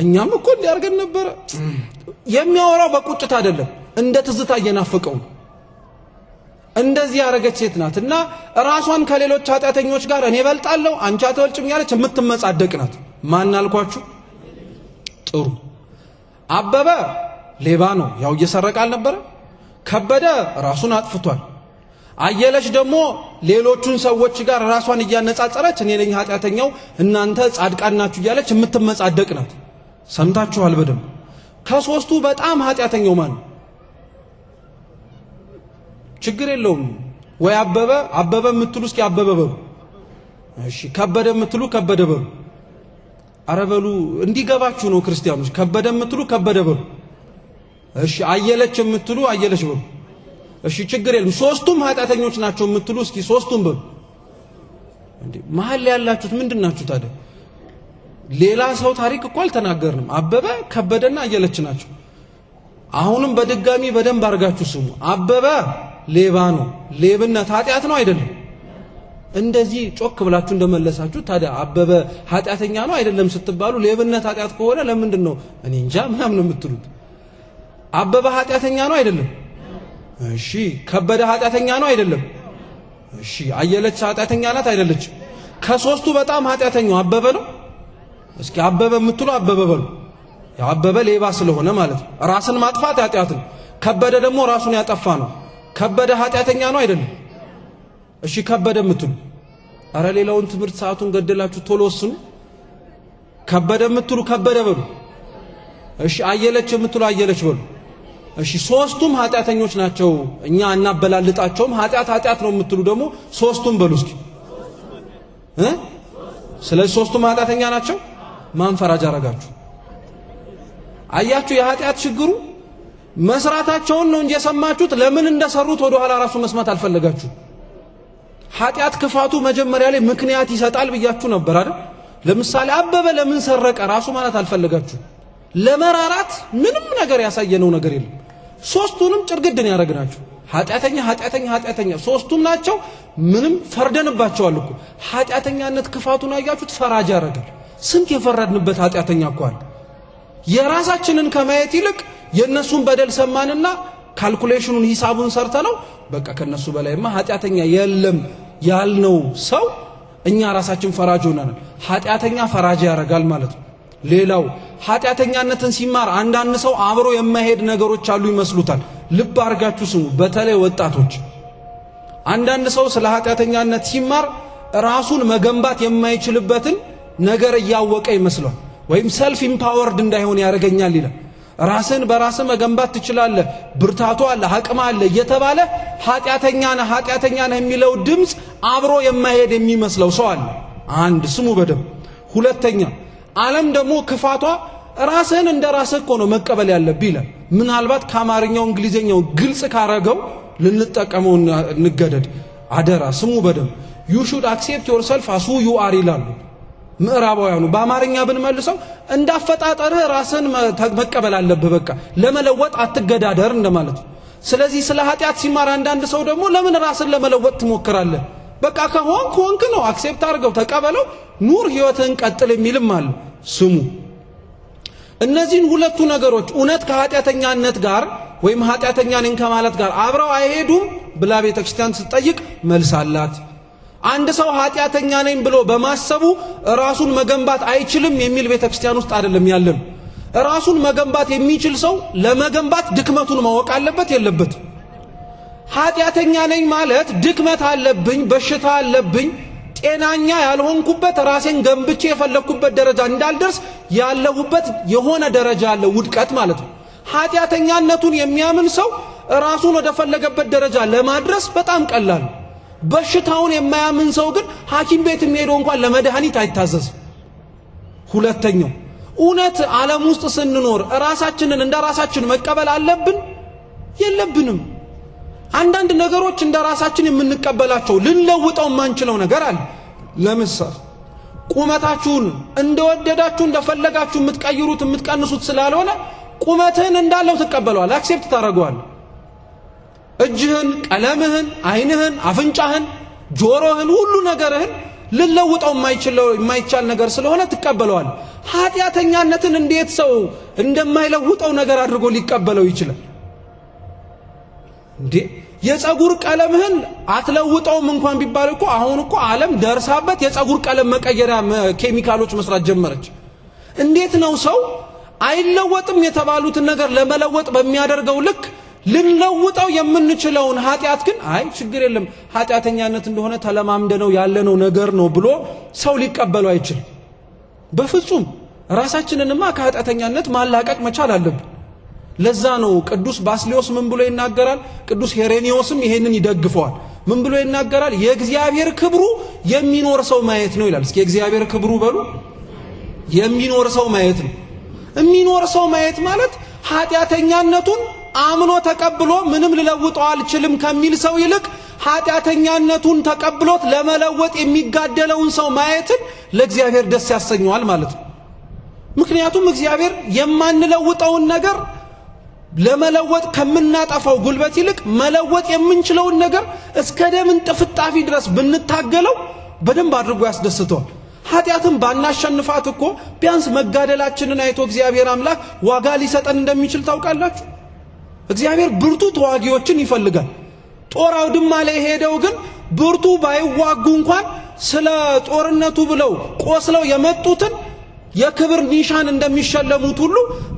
A: እኛም እኮ እንዲያርገን ነበረ። የሚያወራው በቁጭት አይደለም፣ እንደ ትዝታ እየናፈቀው ነው። እንደዚህ ያደረገች ሴት ናት። እና ራሷን ከሌሎች ኃጢአተኞች ጋር እኔ እበልጣለሁ አንቺ አትበልጭም ያለች የምትመጻደቅ ናት። ማን አልኳችሁ? ጥሩ። አበበ ሌባ ነው፣ ያው እየሰረቀ አልነበረ? ከበደ ራሱን አጥፍቷል። አየለች ደግሞ ሌሎቹን ሰዎች ጋር ራሷን እያነጻጸረች እኔ ነኝ ኃጢአተኛው እናንተ ጻድቃን ናችሁ እያለች የምትመጻደቅ ናት። ሰምታችኋል በደንብ። ከሶስቱ በጣም ኃጢአተኛው ማን ነው? ችግር የለውም ወይ አበበ አበበ የምትሉ እስኪ አበበ በሉ። እሺ ከበደ የምትሉ ከበደ በሉ። ኧረ በሉ እንዲገባችሁ ነው ክርስቲያኖች። ከበደ የምትሉ ከበደ በሉ። እሺ አየለች የምትሉ አየለች በሉ። እሺ ችግር የለም። ሶስቱም ኃጢአተኞች ናቸው የምትሉ እስኪ ሶስቱም በሉ። እንዴ መሀል ላይ ያላችሁት ምንድን ናችሁ ታዲያ? ሌላ ሰው ታሪክ እኮ አልተናገርንም። አበበ ከበደና አየለች ናቸው። አሁንም በድጋሚ በደንብ አድርጋችሁ ስሙ። አበበ ሌባ ነው። ሌብነት ኃጢአት ነው አይደለም? እንደዚህ ጮክ ብላችሁ እንደመለሳችሁ ታዲያ አበበ ኃጢአተኛ ነው አይደለም ስትባሉ ሌብነት ኃጢአት ከሆነ ለምንድን ነው እኔ እንጃ ምናምን የምትሉት? አበበ ኃጢአተኛ ነው አይደለም? እሺ ከበደ ኃጢአተኛ ነው አይደለም? እሺ አየለች ኃጢአተኛ ናት አይደለች? ከሶስቱ በጣም ኃጢአተኛው አበበ ነው። እስኪ አበበ የምትሉ አበበ በሉ። ያው አበበ ሌባ ስለሆነ ማለት ነው። ራስን ማጥፋት ኃጢአት ነው። ከበደ ደግሞ ራሱን ያጠፋ ነው። ከበደ ኃጢአተኛ ነው አይደለም? እሺ ከበደ የምትሉ አረ ሌላውን ትምህርት ሰዓቱን ገደላችሁ፣ ቶሎ ወስኑ። ከበደ የምትሉ ከበደ በሉ። እሺ አየለች የምትሉ አየለች በሉ። እሺ ሶስቱም ኃጢአተኞች ናቸው፣ እኛ አናበላልጣቸውም። ኃጢአት ኃጢአት ነው የምትሉ ደግሞ ሶስቱም በሉ እስኪ እ ስለዚህ ሶስቱም ኃጢአተኛ ናቸው። ማን ፈራጅ አረጋችሁ? አያችሁ፣ የኃጢአት ችግሩ መስራታቸውን ነው እንጂ የሰማችሁት ለምን እንደሰሩት ወደ ኋላ ራሱ መስማት አልፈለጋችሁ። ኃጢአት ክፋቱ መጀመሪያ ላይ ምክንያት ይሰጣል ብያችሁ ነበር አይደል? ለምሳሌ አበበ ለምን ሰረቀ ራሱ ማለት አልፈለጋችሁ። ለመራራት ምንም ነገር ያሳየነው ነገር የለም። ሶስቱንም ጭርግድን ያደረግናቸው ኃጢአተኛ ኃጢአተኛ ኃጢአተኛ ሶስቱም ናቸው። ምንም ፈርደንባቸዋል እኮ። ኃጢአተኛነት ክፋቱን አያችሁት? ፈራጅ ያደርጋል። ስንት የፈረድንበት ኃጢአተኛ እኮ አለ። የራሳችንን ከማየት ይልቅ የእነሱን በደል ሰማንና calculation ኑን ሂሳቡን ሰርተነው በቃ ከነሱ በላይማ ኃጢአተኛ የለም ያልነው ሰው እኛ ራሳችን ፈራጅ ሆነናል። ኃጢአተኛ ፈራጅ ያደርጋል ማለት ነው። ሌላው ኃጢአተኛነትን ሲማር አንዳንድ ሰው አብሮ የማይሄድ ነገሮች አሉ ይመስሉታል። ልብ አድርጋችሁ ስሙ፣ በተለይ ወጣቶች። አንዳንድ ሰው ስለ ኃጢአተኛነት ሲማር ራሱን መገንባት የማይችልበትን ነገር እያወቀ ይመስለዋል። ወይም self empowered እንዳይሆን ያደርገኛል ይላል። ራስን በራስ መገንባት ትችላለህ፣ ብርታቱ አለ፣ አቅም አለ እየተባለ ኃጢአተኛ ነህ ኃጢአተኛ ነህ የሚለው ድምፅ አብሮ የማይሄድ የሚመስለው ሰው አለ። አንድ ስሙ በደንብ። ሁለተኛ ዓለም ደግሞ ክፋቷ ራስህን እንደ ራስህ እኮ ነው መቀበል ያለብህ ይላል። ምናልባት ከአማርኛው እንግሊዝኛው ግልጽ ካረገው ልንጠቀመው እንገደድ። አደራ ስሙ በደንብ። You should accept yourself as who you are ይላሉ ምዕራባውያኑ። በአማርኛ ብንመልሰው እንዳፈጣጠርህ ራስህን መቀበል አለብህ፣ በቃ ለመለወጥ አትገዳደር እንደማለት ነው። ስለዚህ ስለ ኃጢአት ሲማር አንዳንድ ሰው ደግሞ ለምን ራስን ለመለወጥ ትሞክራለህ? በቃ ከሆንክ ሆንክ ነው፣ accept አድርገው፣ ተቀበለው፣ ኑር፣ ህይወትህን ቀጥል የሚልም አለ። ስሙ፣ እነዚህን ሁለቱ ነገሮች እውነት ከኃጢአተኛነት ጋር ወይም ኃጢአተኛ ነኝ ከማለት ጋር አብረው አይሄዱም ብላ ቤተ ክርስቲያን ስትጠይቅ መልስ አላት። አንድ ሰው ኃጢአተኛ ነኝ ብሎ በማሰቡ ራሱን መገንባት አይችልም የሚል ቤተ ክርስቲያን ውስጥ አይደለም ያለን። ራሱን መገንባት የሚችል ሰው ለመገንባት ድክመቱን ማወቅ አለበት የለበትም? ኃጢአተኛ ነኝ ማለት ድክመት አለብኝ፣ በሽታ አለብኝ፣ ጤናኛ ያልሆንኩበት፣ ራሴን ገንብቼ የፈለግኩበት ደረጃ እንዳልደርስ ያለሁበት የሆነ ደረጃ አለ፣ ውድቀት ማለት ነው። ኃጢአተኛነቱን የሚያምን ሰው ራሱን ወደ ፈለገበት ደረጃ ለማድረስ በጣም ቀላል ነው። በሽታውን የማያምን ሰው ግን ሐኪም ቤት የሚሄደው እንኳን ለመድኃኒት አይታዘዝም። ሁለተኛው፣ እውነት ዓለም ውስጥ ስንኖር ራሳችንን እንደ ራሳችን መቀበል አለብን የለብንም? አንዳንድ ነገሮች እንደ ራሳችን የምንቀበላቸው ልንለውጠው የማንችለው ነገር አለ። ለምሳሌ ቁመታችሁን እንደወደዳችሁ እንደፈለጋችሁ የምትቀይሩት የምትቀንሱት ስላልሆነ ቁመትህን እንዳለው ትቀበለዋል፣ accept ታደርገዋል። እጅህን፣ ቀለምህን፣ ዓይንህን፣ አፍንጫህን፣ ጆሮህን፣ ሁሉ ነገርህን ልለውጠው የማይቻል ነገር ስለሆነ ትቀበለዋል። ኃጢአተኛነትን እንዴት ሰው እንደማይለውጠው ነገር አድርጎ ሊቀበለው ይችላል? እንዴ፣ የፀጉር ቀለምህን አትለውጠውም እንኳን ቢባል እኮ አሁን እኮ ዓለም ደርሳበት የፀጉር ቀለም መቀየሪያ ኬሚካሎች መስራት ጀመረች። እንዴት ነው ሰው አይለወጥም የተባሉትን ነገር ለመለወጥ በሚያደርገው ልክ ልንለውጠው የምንችለውን ኃጢአት ግን አይ ችግር የለም፣ ኃጢአተኛነት እንደሆነ ተለማምደነው ያለነው ነገር ነው ብሎ ሰው ሊቀበለው አይችልም። በፍጹም፣ ራሳችንንማ ከኃጢአተኛነት ማላቀቅ መቻል አለብን። ለዛ ነው ቅዱስ ባስልዮስ ምን ብሎ ይናገራል? ቅዱስ ሄሬኔዎስም ይሄንን ይደግፈዋል። ምን ብሎ ይናገራል? የእግዚአብሔር ክብሩ የሚኖር ሰው ማየት ነው ይላል። እስኪ የእግዚአብሔር ክብሩ በሉ። የሚኖር ሰው ማየት ነው። የሚኖር ሰው ማየት ማለት ኃጢአተኛነቱን አምኖ ተቀብሎ ምንም ልለውጠው አልችልም ከሚል ሰው ይልቅ ኃጢአተኛነቱን ተቀብሎት ለመለወጥ የሚጋደለውን ሰው ማየትን ለእግዚአብሔር ደስ ያሰኘዋል ማለት ነው። ምክንያቱም እግዚአብሔር የማንለውጠውን ነገር ለመለወጥ ከምናጠፋው ጉልበት ይልቅ መለወጥ የምንችለውን ነገር እስከ ደም እንጥፍጣፊ ድረስ ብንታገለው በደንብ አድርጎ ያስደስተዋል። ኃጢአትን ባናሸንፋት እኮ ቢያንስ መጋደላችንን አይቶ እግዚአብሔር አምላክ ዋጋ ሊሰጠን እንደሚችል ታውቃላችሁ። እግዚአብሔር ብርቱ ተዋጊዎችን ይፈልጋል። ጦር አውድማ ላይ ሄደው ግን ብርቱ ባይዋጉ እንኳን ስለ ጦርነቱ ብለው ቆስለው የመጡትን የክብር ኒሻን እንደሚሸለሙት ሁሉ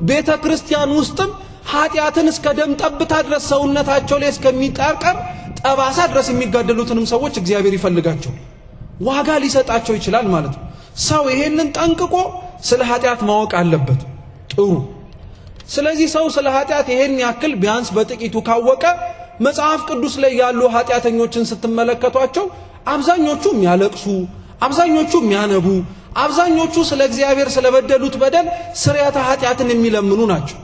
A: ቤተ ክርስቲያን ውስጥም ኃጢአትን እስከ ደም ጠብታ ድረስ ሰውነታቸው ላይ እስከሚጠቀር ጠባሳ ድረስ የሚጋደሉትንም ሰዎች እግዚአብሔር ይፈልጋቸው፣ ዋጋ ሊሰጣቸው ይችላል ማለት ነው። ሰው ይሄንን ጠንቅቆ ስለ ኃጢአት ማወቅ አለበት። ጥሩ። ስለዚህ ሰው ስለ ኃጢአት ይሄን ያክል ቢያንስ በጥቂቱ ካወቀ መጽሐፍ ቅዱስ ላይ ያሉ ኃጢአተኞችን ስትመለከቷቸው አብዛኞቹ የሚያለቅሱ፣ አብዛኞቹ የሚያነቡ፣ አብዛኞቹ ስለ እግዚአብሔር ስለበደሉት በደል ስርየተ ኃጢአትን የሚለምኑ ናቸው።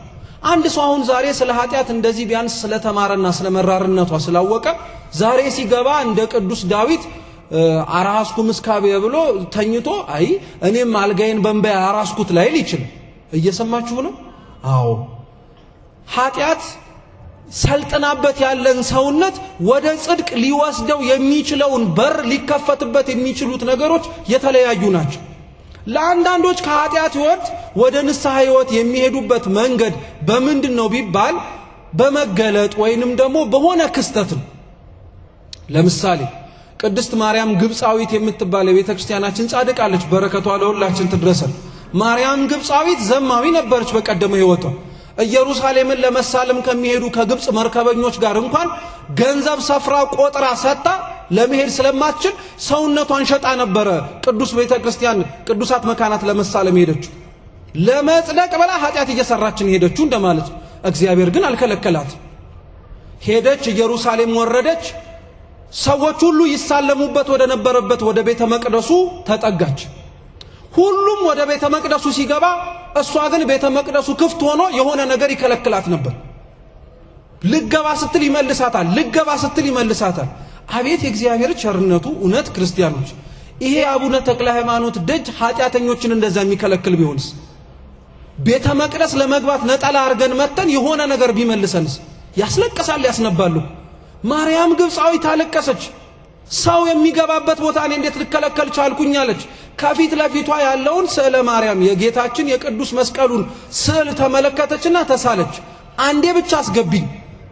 A: አንድ ሰው አሁን ዛሬ ስለ ኃጢአት እንደዚህ ቢያንስ ስለተማረና ስለ መራርነቷ ስላወቀ ዛሬ ሲገባ እንደ ቅዱስ ዳዊት አራስኩ ምስካብየ ብሎ ተኝቶ አይ እኔም አልጋዬን በእንባዬ አራስኩት ላይል ይችላል። እየሰማችሁ ነው? አዎ። ኃጢአት ሰልጥናበት ያለን ሰውነት ወደ ጽድቅ ሊወስደው የሚችለውን በር ሊከፈትበት የሚችሉት ነገሮች የተለያዩ ናቸው። ለአንዳንዶች ከኃጢአት ሕይወት ወደ ንስሐ ሕይወት የሚሄዱበት መንገድ በምንድን ነው ቢባል በመገለጥ ወይንም ደግሞ በሆነ ክስተት ነው። ለምሳሌ ቅድስት ማርያም ግብፃዊት የምትባል የቤተ ክርስቲያናችን ጻድቅ አለች። በረከቷ ለሁላችን ትድረሰን። ማርያም ግብፃዊት ዘማዊ ነበረች በቀደመ ሕይወቷ። ኢየሩሳሌምን ለመሳለም ከሚሄዱ ከግብፅ መርከበኞች ጋር እንኳን ገንዘብ ሰፍራ ቆጥራ ሰጥታ ለመሄድ ስለማትችል ሰውነቷን ሸጣ ነበረ ቅዱስ ቤተ ክርስቲያን ቅዱሳት መካናት ለመሳለም ሄደችው። ለመጽደቅ ብላ ኃጢአት እየሰራችን ሄደችው እንደማለት ነው። እግዚአብሔር ግን አልከለከላት። ሄደች፣ ኢየሩሳሌም ወረደች። ሰዎች ሁሉ ይሳለሙበት ወደ ነበረበት ወደ ቤተ መቅደሱ ተጠጋች። ሁሉም ወደ ቤተ መቅደሱ ሲገባ እሷ ግን ቤተ መቅደሱ ክፍት ሆኖ የሆነ ነገር ይከለክላት ነበር። ልገባ ስትል ይመልሳታል፣ ልገባ ስትል ይመልሳታል። አቤት የእግዚአብሔር ቸርነቱ! እውነት ክርስቲያኖች፣ ይሄ አቡነ ተክለ ሃይማኖት ደጅ ኃጢአተኞችን እንደዛ የሚከለክል ቢሆንስ? ቤተ መቅደስ ለመግባት ነጠላ አድርገን መተን የሆነ ነገር ቢመልሰንስ? ያስለቅሳል፣ ያስነባሉ። ማርያም ግብፃዊት አለቀሰች። ሰው የሚገባበት ቦታ እኔ እንዴት ልከለከል ቻልኩኝ አለች። ከፊት ለፊቷ ያለውን ስዕለ ማርያም የጌታችን የቅዱስ መስቀሉን ስዕል ተመለከተችና ተሳለች። አንዴ ብቻ አስገቢኝ፣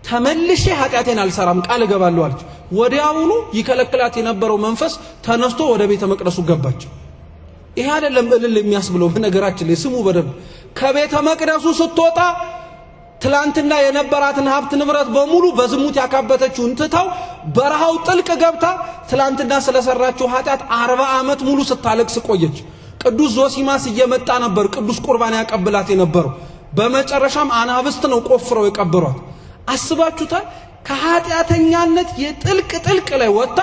A: ተመልሼ ኃጢአቴን አልሰራም ቃል እገባለሁ አለች። ወዲያውኑ ይከለክላት የነበረው መንፈስ ተነስቶ ወደ ቤተ መቅደሱ ገባች። ይሄ አይደለም እልል የሚያስብለው። በነገራችን ላይ ስሙ በደንብ። ከቤተ መቅደሱ ስትወጣ ትላንትና የነበራትን ሀብት ንብረት በሙሉ በዝሙት ያካበተችውን ትታው በረሃው ጥልቅ ገብታ ትላንትና ስለሰራችው ኃጢአት 40 ዓመት ሙሉ ስታለቅስ ቆየች። ቅዱስ ዞሲማስ እየመጣ ነበር ቅዱስ ቁርባን ያቀብላት የነበረው። በመጨረሻም አናብስት ነው ቆፍረው የቀበሯት። አስባችሁታል? ከኃጢአተኛነት የጥልቅ ጥልቅ ላይ ወጥታ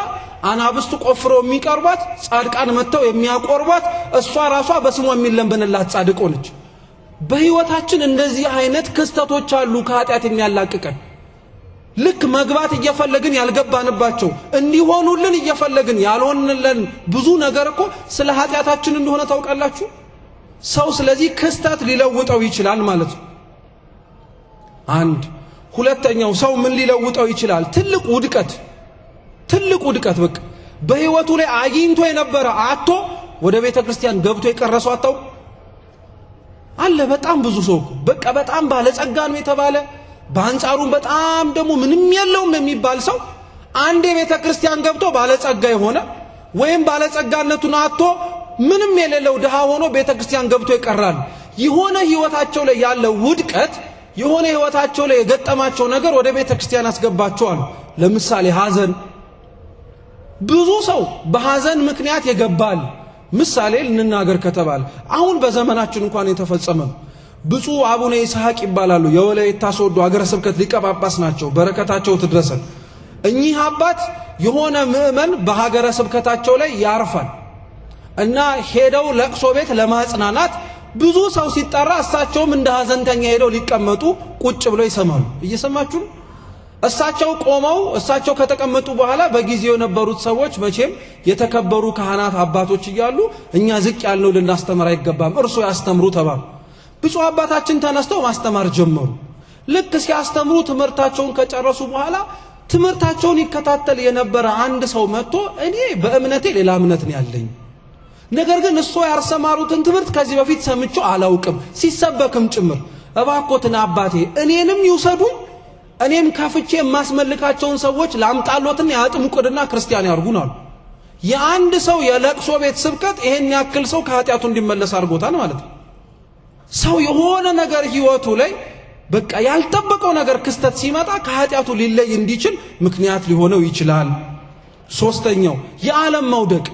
A: አናብስት ቆፍረው የሚቀርቧት፣ ጻድቃን መጥተው የሚያቆርቧት፣ እሷ ራሷ በስሟ የሚለመንላት ጻድቅ ሆነች። በህይወታችን እንደዚህ አይነት ክስተቶች አሉ ከኃጢአት የሚያላቅቀን። ልክ መግባት እየፈለግን ያልገባንባቸው፣ እንዲሆኑልን እየፈለግን ያልሆንልን ብዙ ነገር እኮ ስለ ኃጢአታችን እንደሆነ ታውቃላችሁ። ሰው ስለዚህ ክስተት ሊለውጠው ይችላል ማለት ነው። አንድ ሁለተኛው ሰው ምን ሊለውጠው ይችላል? ትልቅ ውድቀት፣ ትልቅ ውድቀት። በቃ በህይወቱ ላይ አግኝቶ የነበረ አጥቶ ወደ ቤተ ክርስቲያን ገብቶ የቀረ ሰው አታውቁ አለ። በጣም ብዙ ሰው እኮ በቃ በጣም ባለጸጋ ነው የተባለ፣ በአንጻሩም በጣም ደግሞ ምንም የለውም የሚባል ሰው አንድ የቤተ ክርስቲያን ገብቶ ባለጸጋ የሆነ ወይም ባለጸጋነቱን አጥቶ ምንም የሌለው ድሃ ሆኖ ቤተ ክርስቲያን ገብቶ ይቀራል። የሆነ ህይወታቸው ላይ ያለ ውድቀት፣ የሆነ ህይወታቸው ላይ የገጠማቸው ነገር ወደ ቤተ ክርስቲያን አስገባቸዋል። ለምሳሌ ሐዘን፣ ብዙ ሰው በሐዘን ምክንያት የገባል። ምሳሌ ልንናገር ከተባለ አሁን በዘመናችን እንኳን የተፈጸመ ነው። ብፁዕ አቡነ ይስሐቅ ይባላሉ። የወላይታ ሶዶ ሀገረ ስብከት ሊቀ ጳጳስ ናቸው። በረከታቸው ትድረሰን። እኚህ አባት የሆነ ምዕመን በሀገረ ስብከታቸው ላይ ያርፋል እና ሄደው ለቅሶ ቤት ለማጽናናት ብዙ ሰው ሲጠራ እሳቸውም እንደ ሐዘንተኛ ሄደው ሊቀመጡ ቁጭ ብለው ይሰማሉ። እየሰማችሁ ነው? እሳቸው ቆመው እሳቸው ከተቀመጡ በኋላ በጊዜው የነበሩት ሰዎች መቼም የተከበሩ ካህናት አባቶች እያሉ እኛ ዝቅ ያልነው ልናስተምር አይገባም፣ እርሶ ያስተምሩ ተባሉ። ብፁዕ አባታችን ተነስተው ማስተማር ጀመሩ። ልክ ሲያስተምሩ ትምህርታቸውን ከጨረሱ በኋላ ትምህርታቸውን ይከታተል የነበረ አንድ ሰው መጥቶ እኔ በእምነቴ ሌላ እምነት ነው ያለኝ፣ ነገር ግን እሶ ያስተማሩትን ትምህርት ከዚህ በፊት ሰምቼው አላውቅም ሲሰበክም ጭምር፣ እባኮትን አባቴ እኔንም ይውሰዱኝ፣ እኔም ከፍቼ የማስመልካቸውን ሰዎች ላምጣሎትና ያጥምቁንና ክርስቲያን ያርጉን አሉ። የአንድ ሰው የለቅሶ ቤት ስብከት ይሄን ያክል ሰው ከኃጢአቱ እንዲመለስ አድርጎታል ማለት ነው። ሰው የሆነ ነገር ህይወቱ ላይ በቃ ያልጠበቀው ነገር ክስተት ሲመጣ ከኃጢአቱ ሊለይ እንዲችል ምክንያት ሊሆነው ይችላል። ሶስተኛው የዓለም መውደቅ።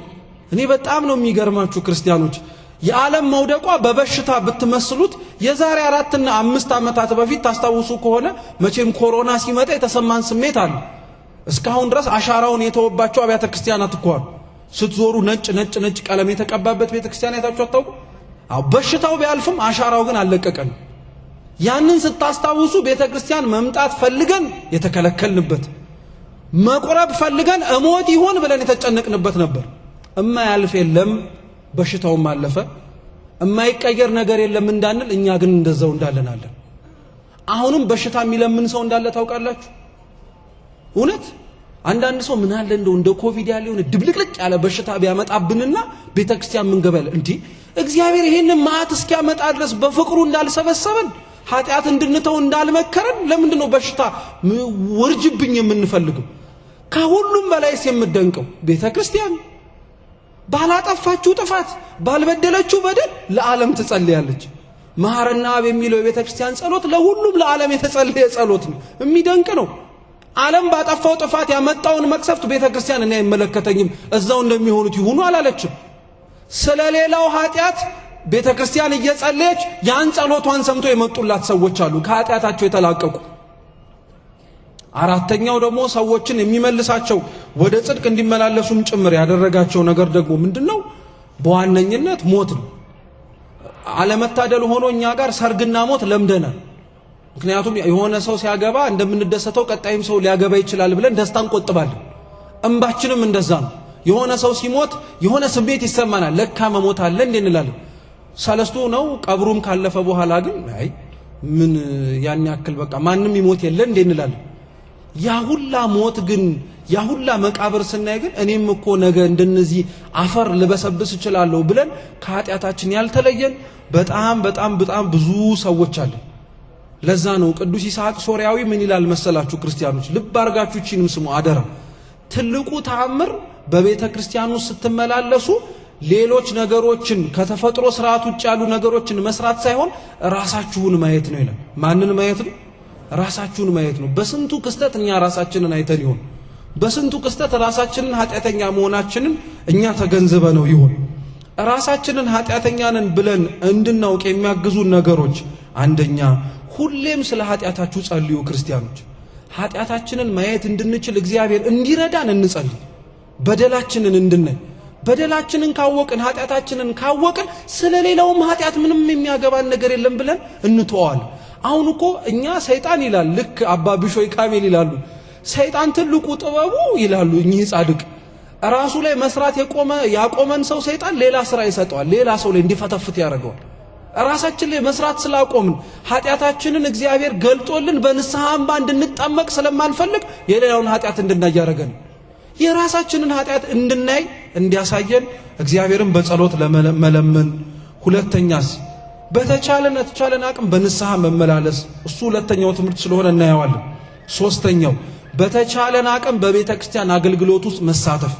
A: እኔ በጣም ነው የሚገርማችሁ ክርስቲያኖች፣ የዓለም መውደቋ በበሽታ ብትመስሉት የዛሬ 4 እና 5 ዓመታት በፊት ታስታውሱ ከሆነ መቼም ኮሮና ሲመጣ የተሰማን ስሜት አለ። እስካሁን ድረስ አሻራውን የተወባቸው አብያተ ክርስቲያናት እኮ አሉ። ስትዞሩ ነጭ ነጭ ነጭ ቀለም የተቀባበት ቤተ ክርስቲያን አይታችሁ አታውቁ? አዎ፣ በሽታው ቢያልፍም አሻራው ግን አልለቀቀንም። ያንን ስታስታውሱ ቤተ ክርስቲያን መምጣት ፈልገን የተከለከልንበት፣ መቁረብ ፈልገን እሞት ይሆን ብለን የተጨነቅንበት ነበር። እማያልፍ የለም፣ በሽታውም አለፈ። እማይቀየር ነገር የለም እንዳንል እኛ ግን እንደዛው እንዳለን አለን። አሁንም በሽታ የሚለምን ሰው እንዳለ ታውቃላችሁ። እውነት አንዳንድ ሰው ምን አለ እንደው እንደ ኮቪድ ያለ የሆነ ድብልቅልቅ ያለ በሽታ ቢያመጣብንና ቤተክርስቲያን ምን ገበለ እንዴ፣ እግዚአብሔር ይሄንን መዓት እስኪያመጣ ድረስ በፍቅሩ እንዳልሰበሰበን፣ ኃጢአት እንድንተው እንዳልመከረን ለምንድን ነው በሽታ ውርጅብኝ የምንፈልገው? ከሁሉም በላይስ የምደንቀው ቤተክርስቲያን ባላጠፋችው ጥፋት ባልበደለችው በደል ለዓለም ትጸልያለች። መሐረና አብ የሚለው የቤተ ክርስቲያን ጸሎት ለሁሉም ለዓለም የተጸለየ ጸሎት ነው። የሚደንቅ ነው። ዓለም ባጠፋው ጥፋት ያመጣውን መቅሰፍት ቤተ ክርስቲያን እኔ አይመለከተኝም እዛው እንደሚሆኑት ይሁኑ አላለችም። ስለ ሌላው ኃጢአት ቤተ ክርስቲያን እየጸለየች ያን ጸሎቷን ሰምቶ የመጡላት ሰዎች አሉ፣ ከኃጢአታቸው የተላቀቁ። አራተኛው ደግሞ ሰዎችን የሚመልሳቸው ወደ ጽድቅ እንዲመላለሱም ጭምር ያደረጋቸው ነገር ደግሞ ምንድነው? በዋነኝነት ሞት ነው። አለመታደል ሆኖ እኛ ጋር ሰርግና ሞት ለምደናል። ምክንያቱም የሆነ ሰው ሲያገባ እንደምንደሰተው ቀጣይም ሰው ሊያገባ ይችላል ብለን ደስታ እንቆጥባለን። እንባችንም እንደዛ ነው። የሆነ ሰው ሲሞት የሆነ ስሜት ይሰማናል። ለካ መሞት አለ እንዴ እንላለን። ሰለስቱ ነው ቀብሩም ካለፈ በኋላ ግን አይ ምን ያን ያክል በቃ ማንም ይሞት የለ እንዴ እንላለን። ያ ሁላ ሞት ግን ያ ሁላ መቃብር ስናይ ግን እኔም እኮ ነገ እንደነዚህ አፈር ልበሰብስ እችላለሁ ብለን ከኃጢአታችን ያልተለየን በጣም በጣም በጣም ብዙ ሰዎች አለን። ለዛ ነው ቅዱስ ይስሐቅ ሶርያዊ ምን ይላል መሰላችሁ? ክርስቲያኖች ልብ አርጋችሁ ይህቺንም ስሙ አደራ። ትልቁ ተአምር በቤተ ክርስቲያን ውስጥ ስትመላለሱ ሌሎች ነገሮችን ከተፈጥሮ ስርዓት ውጭ ያሉ ነገሮችን መስራት ሳይሆን ራሳችሁን ማየት ነው ይላል። ማንን ማየት ነው? ራሳችሁን ማየት ነው። በስንቱ ክስተት እኛ ራሳችንን አይተን ይሆን? በስንቱ ክስተት ራሳችንን ኃጢአተኛ መሆናችንን እኛ ተገንዝበ ነው ይሆን? ራሳችንን ኃጢአተኛ ነን ብለን እንድናውቅ የሚያግዙ ነገሮች፣ አንደኛ ሁሌም ስለ ኃጢአታችሁ ጸልዩ። ክርስቲያኖች ኃጢአታችንን ማየት እንድንችል እግዚአብሔር እንዲረዳን እንጸልይ። በደላችንን እንድናይ፣ በደላችንን ካወቅን፣ ኃጢአታችንን ካወቅን ስለ ሌላውም ኃጢአት ምንም የሚያገባን ነገር የለም ብለን እንተዋለን። አሁን እኮ እኛ ሰይጣን ይላል፣ ልክ አባ ቢሾይ ካሜል ይላሉ፣ ሰይጣን ትልቁ ጥበቡ ይላሉ እኚህ ጻድቅ፣ ራሱ ላይ መስራት ያቆመን ሰው ሰይጣን ሌላ ስራ ይሰጠዋል። ሌላ ሰው ላይ እንዲፈተፍት ያደርገዋል። ራሳችን ላይ መስራት ስላቆምን፣ ኃጢአታችንን እግዚአብሔር ገልጦልን በንስሐ እንባ እንድንጠመቅ ስለማንፈልግ የሌላውን ኃጢአት እንድናይ ያደረገን። የራሳችንን ኃጢአት እንድናይ እንዲያሳየን እግዚአብሔርን በጸሎት ለመለመን። ሁለተኛስ በተቻለን ተቻለን አቅም በንስሐ መመላለስ፣ እሱ ሁለተኛው ትምህርት ስለሆነ እናየዋለን። ሶስተኛው በተቻለን አቅም በቤተ ክርስቲያን አገልግሎት ውስጥ መሳተፍ።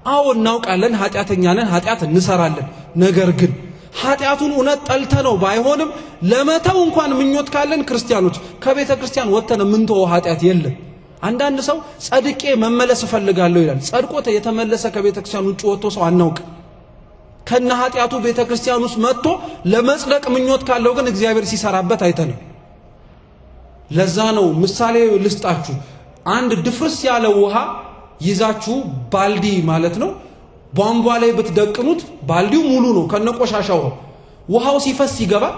A: አዎ እናውቃለን፣ ኃጢአተኛ ነን፣ ኃጢአት እንሰራለን። ነገር ግን ኃጢአቱን እውነት ጠልተነው ባይሆንም ለመተው እንኳን ምኞት ካለን ክርስቲያኖች ከቤተ ክርስቲያን ወጥተን የምንተወው ኃጢአት የለም። አንዳንድ ሰው ጸድቄ መመለስ እፈልጋለሁ ይላል። ጸድቆ የተመለሰ ከቤተ ክርስቲያን ውጭ ወጥቶ ሰው አናውቅ። ከነ ኃጢአቱ ቤተ ክርስቲያን ውስጥ መጥቶ ለመጽደቅ ምኞት ካለው ግን እግዚአብሔር ሲሰራበት አይተንም። ለዛ ነው ምሳሌ ልስጣችሁ። አንድ ድፍርስ ያለ ውሃ ይዛችሁ፣ ባልዲ ማለት ነው፣ ቧንቧ ላይ ብትደቅኑት ባልዲው ሙሉ ነው ከነቆሻሻው፣ ውሃው ሲፈስ ይገባል።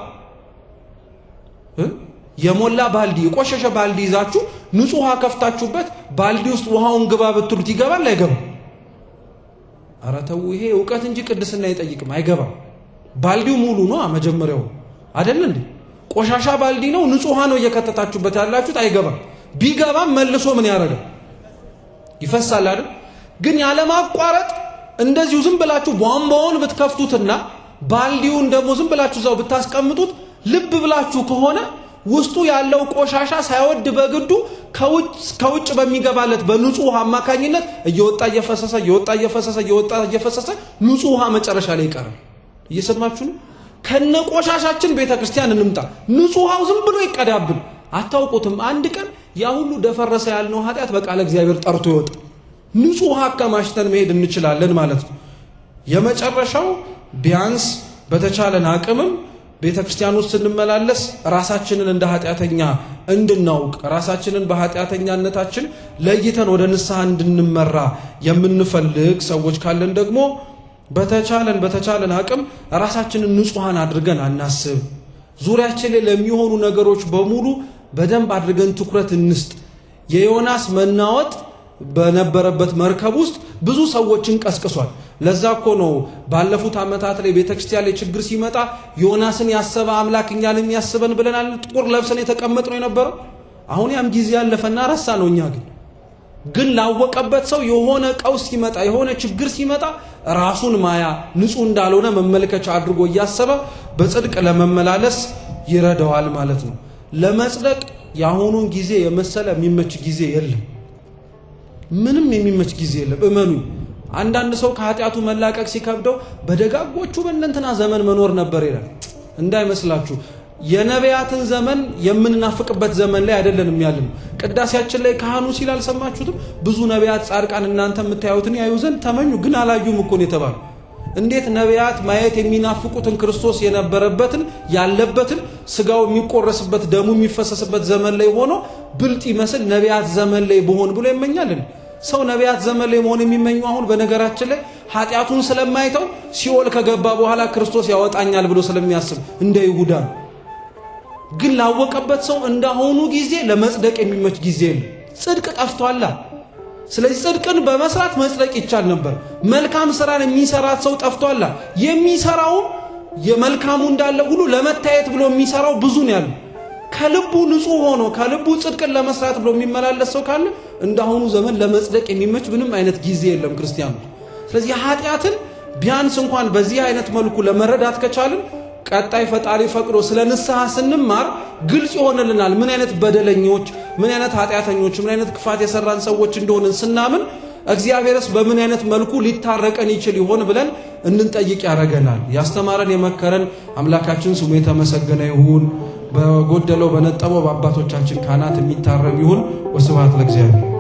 A: የሞላ ባልዲ፣ የቆሸሸ ባልዲ ይዛችሁ ንጹህ ውሃ ከፍታችሁበት ባልዲ ውስጥ ውሃውን ግባ ብትሉት ይገባል አይገባም? ኧረ ተው፣ ይሄ እውቀት እንጂ ቅድስና አይጠይቅም። አይገባም። ባልዲው ሙሉ ነው መጀመሪያው አይደል እንዴ? ቆሻሻ ባልዲ ነው፣ ንጹህ ውሃ ነው እየከተታችሁበት ያላችሁት፣ አይገባም። ቢገባም መልሶ ምን ያደርጋል? ይፈሳል አይደል? ግን ያለማቋረጥ እንደዚሁ ዝም ብላችሁ ቧንቧውን ብትከፍቱትና ባልዲውን ደግሞ ዝም ብላችሁ እዛው ብታስቀምጡት ልብ ብላችሁ ከሆነ ውስጡ ያለው ቆሻሻ ሳይወድ በግዱ ከውጭ በሚገባለት በንጹህ ውሃ አማካኝነት እየወጣ እየፈሰሰ፣ እየወጣ እየፈሰሰ፣ እየወጣ እየፈሰሰ ንጹህ ውሃ መጨረሻ ላይ ይቀራል። እየሰማችሁ ነው? ከነ ቆሻሻችን ቤተ ክርስቲያን እንምጣ። ንጹህ ውሃው ዝም ብሎ ይቀዳብን። አታውቁትም። አንድ ቀን ያ ሁሉ ደፈረሰ ያልነው ኃጢአት በቃለ እግዚአብሔር ጠርቶ ይወጣል። ንጹህ ውሃ አከማችተን መሄድ እንችላለን ማለት ነው። የመጨረሻው ቢያንስ በተቻለን አቅምም ቤተ ክርስቲያን ውስጥ ስንመላለስ ራሳችንን እንደ ኃጢአተኛ እንድናውቅ፣ ራሳችንን በኃጢአተኛነታችን ለይተን ወደ ንስሐ እንድንመራ የምንፈልግ ሰዎች ካለን ደግሞ በተቻለን አቅም ራሳችንን ንጹሐን አድርገን አናስብ። ዙሪያችን ላይ ለሚሆኑ ነገሮች በሙሉ በደንብ አድርገን ትኩረት እንስጥ። የዮናስ መናወጥ በነበረበት መርከብ ውስጥ ብዙ ሰዎችን ቀስቅሷል። ለዛ እኮ ነው ባለፉት ዓመታት ላይ ቤተክርስቲያን ላይ ችግር ሲመጣ ዮናስን ያሰበ አምላክ እኛንም ያስበን ብለናል። ጥቁር ለብሰን የተቀመጥነው የነበረው። አሁን ያም ጊዜ ያለፈና ረሳ ነው። እኛ ግን ላወቀበት ሰው የሆነ ቀውስ ሲመጣ፣ የሆነ ችግር ሲመጣ ራሱን ማያ፣ ንጹህ እንዳልሆነ መመልከቻ አድርጎ እያሰበ በጽድቅ ለመመላለስ ይረዳዋል ማለት ነው። ለመጽደቅ የአሁኑን ጊዜ የመሰለ የሚመች ጊዜ የለም። ምንም የሚመች ጊዜ የለም። እመኑ። አንዳንድ ሰው ከኃጢአቱ መላቀቅ ሲከብደው በደጋጎቹ በእነንትና ዘመን መኖር ነበር ይላል። እንዳይመስላችሁ፣ የነቢያትን ዘመን የምንናፍቅበት ዘመን ላይ አይደለንም ያለነው። ቅዳሴያችን ላይ ካህኑ ሲል አልሰማችሁትም? ብዙ ነቢያት፣ ጻድቃን እናንተ የምታዩትን ያዩ ዘንድ ተመኙ፣ ግን አላዩም እኮ ነው የተባለው። እንዴት ነቢያት ማየት የሚናፍቁትን ክርስቶስ የነበረበትን፣ ያለበትን፣ ስጋው የሚቆረስበት ደሙ የሚፈሰስበት ዘመን ላይ ሆኖ ብልጥ ይመስል ነቢያት ዘመን ላይ ብሆን ብሎ ይመኛል? ሰው ነቢያት ዘመን ላይ መሆን የሚመኙ አሁን በነገራችን ላይ ኃጢአቱን ስለማይተው ሲኦል ከገባ በኋላ ክርስቶስ ያወጣኛል ብሎ ስለሚያስብ እንደ ይሁዳ ነው። ግን ላወቀበት ሰው እንዳሁኑ ጊዜ ለመጽደቅ የሚመች ጊዜ የለም። ጽድቅ ጠፍቷላ። ስለዚህ ጽድቅን በመስራት መጽደቅ ይቻል ነበር። መልካም ስራን የሚሰራት ሰው ጠፍቷላ። የሚሰራውም የመልካሙ እንዳለ ሁሉ ለመታየት ብሎ የሚሰራው ብዙ ነው ያለው። ከልቡ ንጹህ ሆኖ ከልቡ ጽድቅን ለመስራት ብሎ የሚመላለስ ሰው ካለ እንዳሁኑ ዘመን ለመጽደቅ የሚመች ምንም አይነት ጊዜ የለም ክርስቲያኑ። ስለዚህ ኃጢአትን ቢያንስ እንኳን በዚህ አይነት መልኩ ለመረዳት ከቻልን ቀጣይ ፈጣሪ ፈቅዶ ስለ ንስሐ ስንማር ግልጽ ይሆንልናል። ምን አይነት በደለኞች፣ ምን አይነት ኃጢአተኞች፣ ምን አይነት ክፋት የሰራን ሰዎች እንደሆንን ስናምን እግዚአብሔርስ በምን አይነት መልኩ ሊታረቀን ይችል ይሆን ብለን እንድንጠይቅ ያደርገናል። ያስተማረን የመከረን አምላካችን ስሙ የተመሰገነ ይሁን። በጎደለው በነጠበው በአባቶቻችን ካህናት የሚታረም ይሁን። ወስብሐት ለእግዚአብሔር።